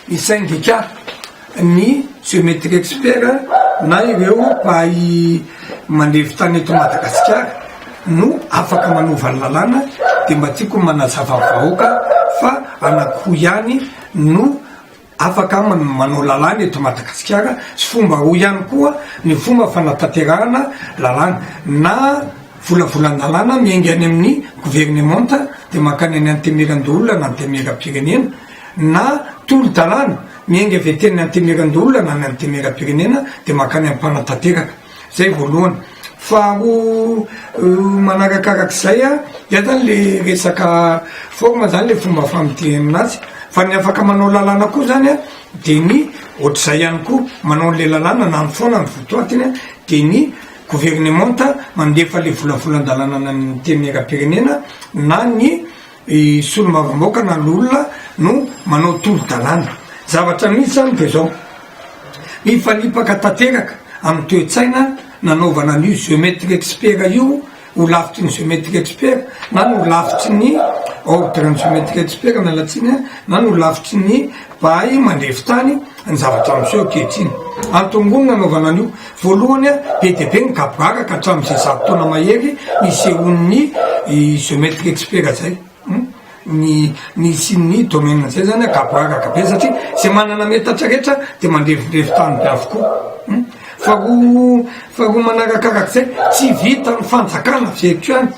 ny syndicat ny géomètre expert na ireo mpahay mandrefy tany eto Madagasikara no afaka manova ny lalàna dia mba tiako ny manazava ny vahoaka fa anankiroa ihany no afaka manao lalàna eto Madagasikara sy fomba roa ihany koa ny fomba fanatanterahana lalàna na volavolan-dalàna miainga any amin'ny governemanta dia mankany any Antenimierandoholona na Antenimierampirenena na tolo-dalàna miainga avy aty amin'ny Antenimierandoholona na ny Antenimierampirenena dia mankany amin'ny mpanatanteraka. Izay voalohany. Faharoa manarakarak'izay, izay zany le resaka forme zany le fomba famidinana azy, fa ny afaka manao lalàna koa zany an, dia ny ohatr'izay ihany koa, manao an'le lalàna na ny foana ny votoatiny dia ny governemanta mandefa le volavolan-dalàna any amin'ny Antenimierampirenena na ny solombavambahoaka na loholona no manao tolo-dalàna. Zavatra misy zany dia zao, mifanipaka tanteraka amin'ny toe-tsaina nanaovana an'io géomètre expert io ho lafitry ny géomètre expert na ny ho lafitry ny ordre ny géomètre expert, miala tsiny an, na ny ho lafitry ny mpahay mandrefy tany ny zavatra miseho ankehitriny. Antony roa no nanaovana an'io, voalohany be dia be ny gaboraraka hatramin'izay zato taona mahery nisehoan'ny géomètre expert izay, ny nisian'ny domaine izay zany gaboraraka be satria izay manana metatra rehetra dia mandrefindrefy tany be avokoa. Faharoa faharoa manarakarak'izay, tsy vitan'ny fanjakana averiko ihany,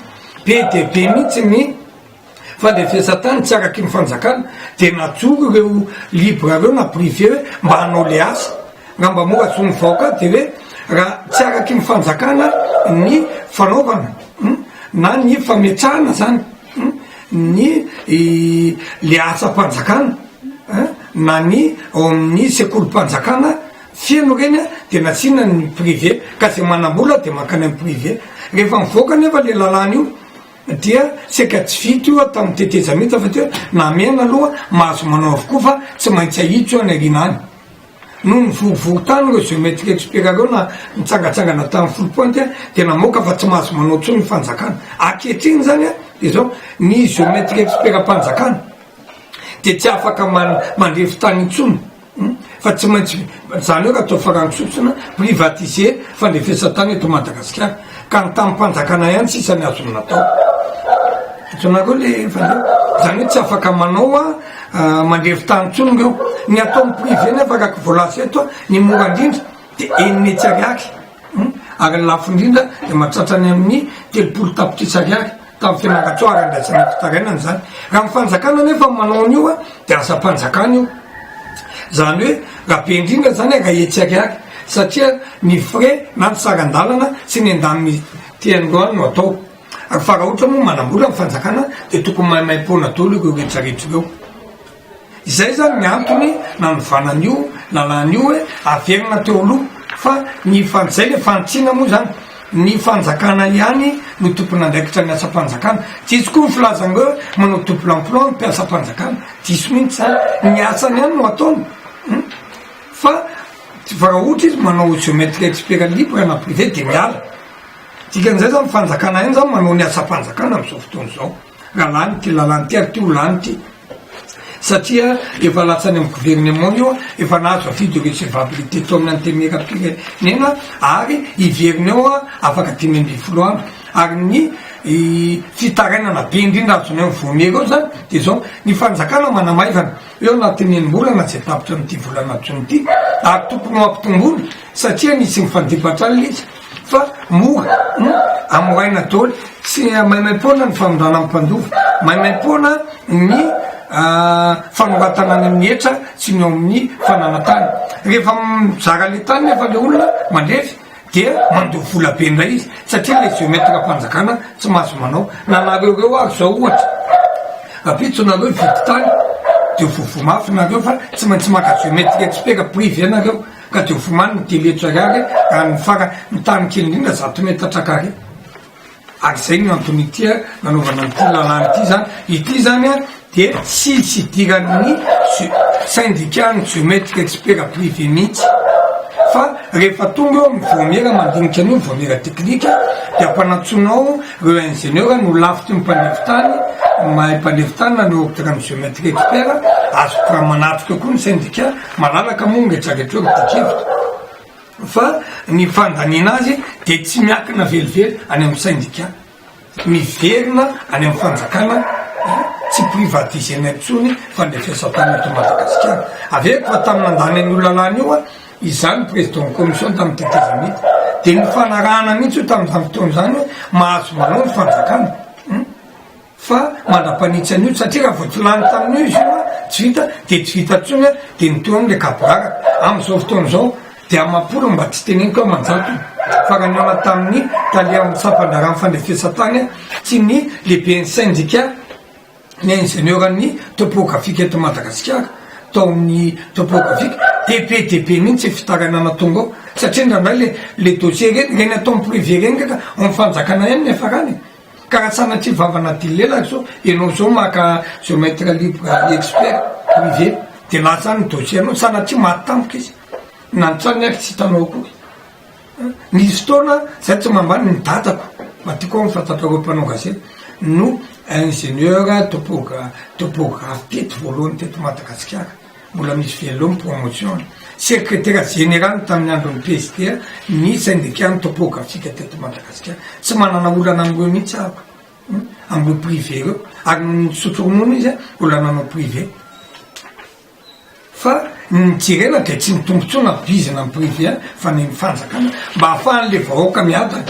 be dia be mihitsy ny fandrefesan-tany tsy araky ny fanjakana dia najoro ireo libre ireo na privé hoe mba hanao le asa, raha mba mora zon'ny vahoaka dia hoe raha tsy araky ny fanjakana ny fanaovana na ny fametrahana zany ny le asam-panjakana na ny ao amin'ny sekolim-panjakana feno ireny dia nasiana ny privé ka zay manam-bola dia mankany amin'ny privé, rehefa mivoaka nefa le lalàna io dia saika tsy vita io tamin'ny tetezamita fa teo namehana aloha mahazo manao avokoa fa tsy maintsy ahitsy io any aoriana any. Noho ny vorivory tany ireo géomètre expert ireo na nitsangatsangana tamin'ny foulpointe dia namoaka fa tsy mahazo manao intsony ny fanjakana. Ankehitriny izany dia izao, ny géomètre expert mpanjakana dia tsy afaka mandrefy tany intsony. Fa tsy maintsy, izany hoe raha atao farany tsotsona, privatiser fandrefesan-tany eto Madagasikara. Ka ny tanim-panjakana ihany sisa ny azony natao. Hitanareo le fandeha? Izany hoe tsy afaka manao mandrefy tany intsony ireo. Ny ataon'ny privé nefa araka voalaza eto, ny mora indrindra dia enina hetsy ariary. Ary ny lafo indrindra dia mahatratra any amin'ny 30 tapitrisa ariary. Tamin'ny Fianarantsoa ary andraisana fitarainana izany. Raha ny fanjakana anefa no manao an'io dia asam-panjakana io. Izany hoe raha be indrindra izany raha hetsy ariary satria ny frais na ny saran-dalana sy ny indemnité androany no atao. Ary fa raha ohatra moa manam-bola ny fanjakana dia tokony maimaim-poana daholo ireo rehetra rehetra ireo. Izay izany ny antony nanovana an'io lalàna io hoe averina teo aloha fa ny fan, izay le fanitsiana moa izany, ny fanjakana ihany no tompon'andraikitra ny asam-panjakana. Diso koa ny filazan'ireo hoe manao double emploi ny mpiasam-panjakana, diso mihitsy izany, ny asany ihany no ataony fa fa raha ohatra izy manao géomètre expert libre na privé dia miala. Dikan'izay izany fanjakana ihany izany manao ny asam-panjakana amin'izao fotoana izao. Raha lany ity lalàna ity ary ity ho lany ity satria efa lasa any amin'ny gouvernement io, efa nahazo avis de recevabilité tao amin'ny antenimierampirenena ary hiverina eo afaka 15 andro. Ary ny fitarainana be indrindra azonay amin'ny voamiera eo zany dia izao, ny fanjakana manamaivana eo anatin'ny enim-bolana izay tapitra amin'ity volana jona ity ary tokony ho ampitomboina satria nisy nifandimby hatrany ilay izy. Fa mora amoraina daholo, tsy maimaimpoana ny famindrana amin'ny mpandova, maimaimpoana ny fanoratana any amin'ny hetra sy ny ao amin'ny fananan-tany. Rehefa mizara le tany nefa le olona mandrefy dia mandoa vola be indray izy satria le géomètre-mpanjakana tsy mahazo manao. Na nareo reo ary zao ohatra, rahampitso nareo hividy tany dia voavoa mafy nareo fa tsy maintsy maka géomètre expert privé nareo. Ka dia hofomany ny telo hetsy ariary raha ny fara ny tany kely indrindra zato metatra carré. Ary izay no antony ity nanaovana an'ity lalàna ity izany. Ity izany dia tsy hidiran'ny syndicat ny géomètre expert privé mihitsy fa Rehefa tonga eo amin'ny vaomiera mandinika an'io, vaomiera teknika, dia ampanantsoinao ireo ingénieur no lafitry ny mpandefy tany, mahay mpandefy tany na ny ordre ny géomètre expert, azo raha manatrika koa ny syndicat, malalaka moa ny retraretra eo ry dikevitra. Fa ny fandaniana azy dia tsy miankina velively any amin'ny syndicat. Miverina any amin'ny fanjakana tsy privatiser-na intsony fandrefesan-tany eto Madagasikara. Averiko fa tamin'ny nandany an'io lalàna io izaho no président ny commission tamin'ny tetezamita. Dia nifanarahana mihitsy io tamin'izany fotoana izany hoe mahazo manao ny fanjakana fa mandra-panitsy an'io satria raha vao tsy lany tamin'io izy io tsy vita dia tsy vita intsony dia nitohy amin'ilay gaboraraka. Amin'izao fotoana izao Dia amam-polo mba tsy teneniko aman-jatony fa raha nihaona tamin'ny tale amin'ny sampan-draharahan'ny fandrefesan-tany sy ny lehiben'ny sendika ny injenioran'ny topografika eto Madagasikara tao amin'ny topografika dia be dia be mihitsy fitarainana tonga ao satria indraindray le le dossier ireny ireny atao amin'ny privé ireny kaka ao amin'ny fanjakana ihany ny hiafarany e. Ka raha sanatria vava nadio lela zao ianao zao maka géomètre libre expert privé dia lasa any ny dossier anao sanatria maty tampoka izy. Na ny tranony ary tsy hitanao akory. Nisy fotoana zay tsy mambany ny dadako, mba tiako ho fantatrareo mpanao gazety, no ingénieur topogra- topographe teto voalohany teto Madagasikara, mbola misy velona ny promotion-ny, secrétaire général tamin'ny andron'ny PSD ny syndicat ny topographique teto Madagasikara. Tsy manana olana amin'ireo mihitsy aho, amin'ireo privé ireo, ary nisotro ronono izy mbola nanao privé. Fa ny jerena dia tsy ny tombotsoa na bizina ny privé any fa ny fanjakana mba ahafahan'le vahoaka miadana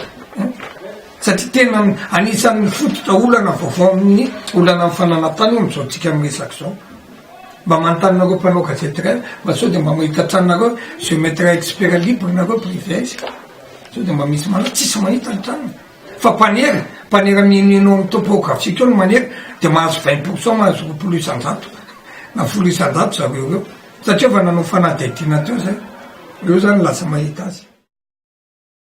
satria tena anisan'ny fototra olana vaovao amin'ny olana amin'ny fananantany io amin'izao tsika miresaka izao. Mba manontany nareo mpanao gazety iray mba sao dia mba mahita trano nareo géomètre expert libre nareo privé aiza sao dia mba misy manana tsisy mahita ny tranony. Fa mpanera, mpanera mihainohaino amin'ny topographique eo ny manera dia mahazo 20 pour cent mahazo 20% na 10% zareo ireo satria efa nanao fanadihadiana teo zay, ireo zany lasa mahita azy.